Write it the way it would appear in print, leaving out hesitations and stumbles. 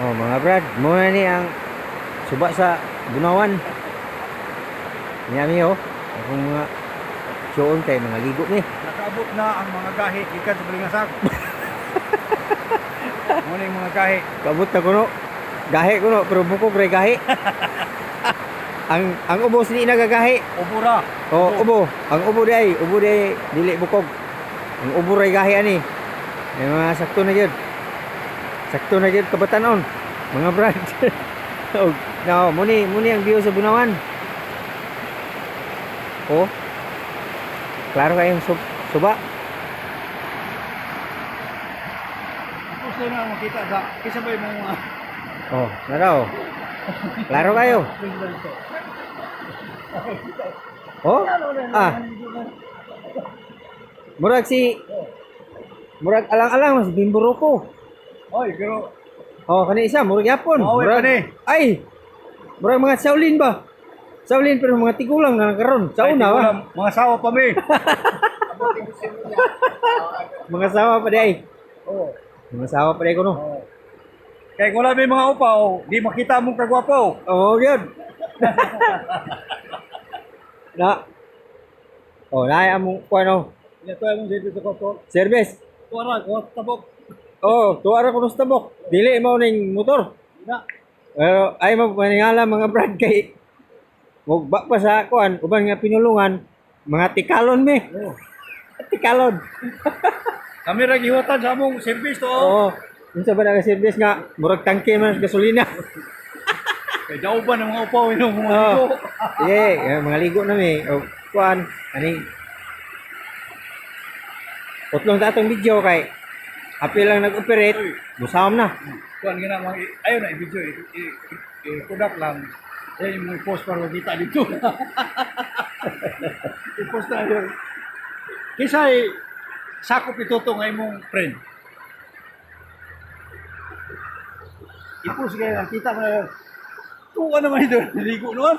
Oh, mga brad, muna ni ang suba sa Bunawan. Niyami oh. Akong mga suon kay mga ligo ni. Nakaabot na ang mga gahi gikan sa Balingasag. Muna yung mga gahi. Kabot na kuno. Gahi kuno pero bukog ray gahi. Ang ubos ni nagagahi. Ubura. Oh, ubo. Ang ubo di ay, ubo di ay, dili bukog. Ang ubo ray gahi ani. Ay mga sakto na gyud. Sakto na gyud kabatanon. Mga brad. Oh, now, muni ang view sa Bunawan. Oh. Klaro kayong suba. Gusto na makita sa kisa ba yung mga Oh, naraw. Klaro kayo. Oh? Ah. Murag si Murag alang-alang mas bimburo ko. Oy, pero Oh, kani isa murag yapon. Mauwi Murag pa ni. Ay. Murag mga Shaolin ba? Shaolin pero mga tigulang na karon. Sa Ay, una ba? tigulang, mga sawa pa mi. Mga sawa pa di ay. Oo. Mga sawa pa di kuno. Oo. Kay kung wala may mga upaw, di makita mong kagwapo. Oo, gyud. Na. Oh, naay among kuno. Ito ay mong dito sa kopo. Service. Tuara, ko tabok. Oh, tuwa ra kuno sa tabok. Dili mao ning motor. Na. Pero ay mo paningala, mga brad, kay mugba pa sa kuan uban nga pinulungan mga tikalon mi. Oh. Tikalon. Kami ra gihutan sa among service to. Oo. Unsa ba na service nga murag tangke man sa gasolina. Kay daw ba ng mga upaw yung mga Oo. ligo. Sige, mga ligo na mi. O kuan ani. Utlong ta atong video kay apil lang nag-operate, musawam na. Kuan gina mga ayo na i-video i-product lang. Yan yung mga i-post para makita dito. I-post na yun. Kisa eh, sakop ito to nga imong friend. I-post kaya nakita mo na yun. Tuwa naman ito, naligo noon.